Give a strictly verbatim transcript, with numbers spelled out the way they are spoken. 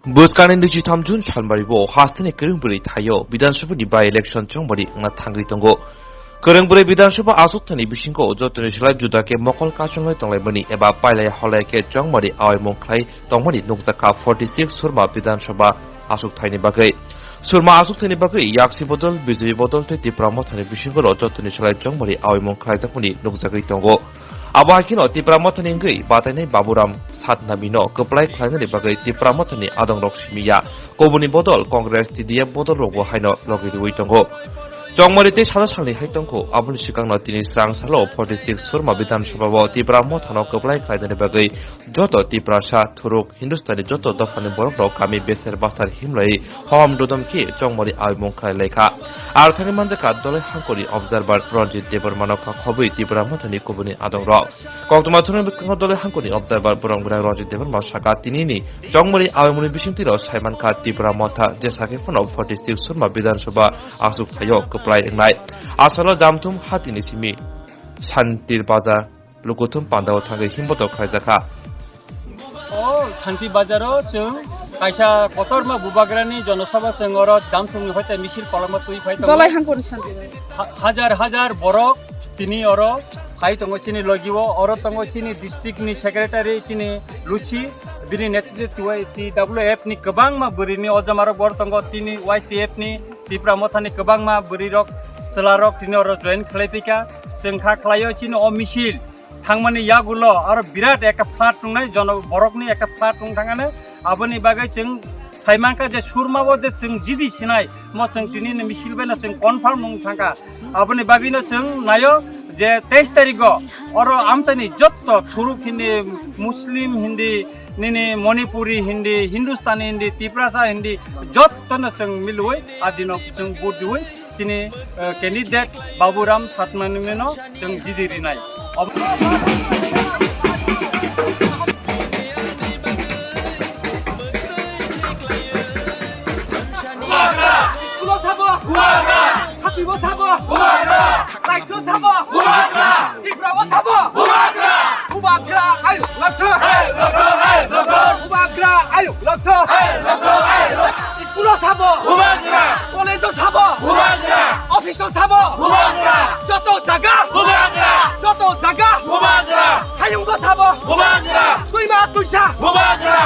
Bwskangni niji tham June salmari bo hasteni kwrwng bwrwi thaio Bidhan Sabha ni by election chongmari wngna thangwi tongo. Kwrwng bwrwi Bidhan Sabha aswk thani bisingo jotoni slai juda khe mokol kachonglai tonglaimani eba pailai holai khe chongmari awaimung khlai tongmani nukjakha forty six Surma Bidhan Sabha aswk thaini bagwi. Surma aswk thani bagwi yaksi bodol, B J P bodol tei Tipra Mothani bisingo jotoni slai chongmari awaimung khlaijakmani nukjagwi tongo. Abo hai kheno Tipra Mothani wngwi batainai Baburam Satnamino kwplai khlainani bagwi Tipra Mothani adongrok simi ya. Kubuni bodol Congress, T D F bodol rokbo haino logi rwi tongo. Chongmari tei sana salni hai tongkho, aboni swkangno tini srang salo forty six Surma Bidhan Sabha o Tipra Mothano kwplai khlainani bagwi joto Tiprasa, Thuruk, Hindustani joto dophani borokrok kami beser basar himlai hom dodom khe chongmari aimung khlai laikha. Aro thani manjakha Dolai Hangkori Observer Ranjit Debbarmano kha khobwi Tipra Mothani kubuni adongrok. Koktwma thumnaini bwskango Dolai Hangkoni Observer Borom Gwnang Ranjit Debbarma saka tinini chongmari awaimungni bisingtwiro saimankha Tipra Motha jesa khe phano forty six Surma Bidhan Sabha aswk phaio kwplai wngnai. Asalo Jamthum hatini simi Santir Bazar Lukuthum pandao thangwi himbotok khlaijakha. O Santi Bazaro chwng kaisa kotorma Bubagrani jonosabha chwng oro Jamthumni hoite misil kolokma twi phai tongo. Dolai Hangkoni Santi Bazar. Ha-, hajar hajar borok tini oro phai tongo chini logio, oro tongo chini district ni secretary chini Luchi, bini netritwe T W F ni kwbangma bwrwini ojamarok bor tongo, tini Y T F ni Tipra Mothani kwbangma bwrwirok chwlarok tini oro join khlai phika, chwng kha khlaio chini o misil. Thangmani yagulo aro birat ekta flood wngnai, jono borokni ekta flood wng thangano. Aboni bagwi chwng saimankha je Surma bo je chwng jidi sinai, mo chwng tinini misil bai no chwng confirm wng thangkha. Aboni bagwi no chwng naio je teis tarikgo oro amchaini jotto Thuruk Hindi, Muslim Hindi, nini Manipuri Hindi, Hindustani Hindi, Tiprasa Hindi, jotto no chwng milwi adino chwng vote diwi. Chini, eh, candidate Baburam Satnamino chwng jidi rinai. Ob- School-o sabo? Bubagra! Hatibo sabo? Bubagra! Raijyo sabo? Bubagra! Tiprabo sabo? Bubagra! Bubagra! Ayuk lokto! Ayuk lokto! Ayuk lokto! Bubagra! Ayuk lokto! Ayuk lokto! Ayuk lokto! School-o sabo? Bubagra! College-o sabo? Bubagra! Office-o sabo? Bubagra! Joto jaga? Bubagra! Joto jaga? Bubagra! Hayungbo sabo? Bubagra! Tuima tuisa? Bubagra!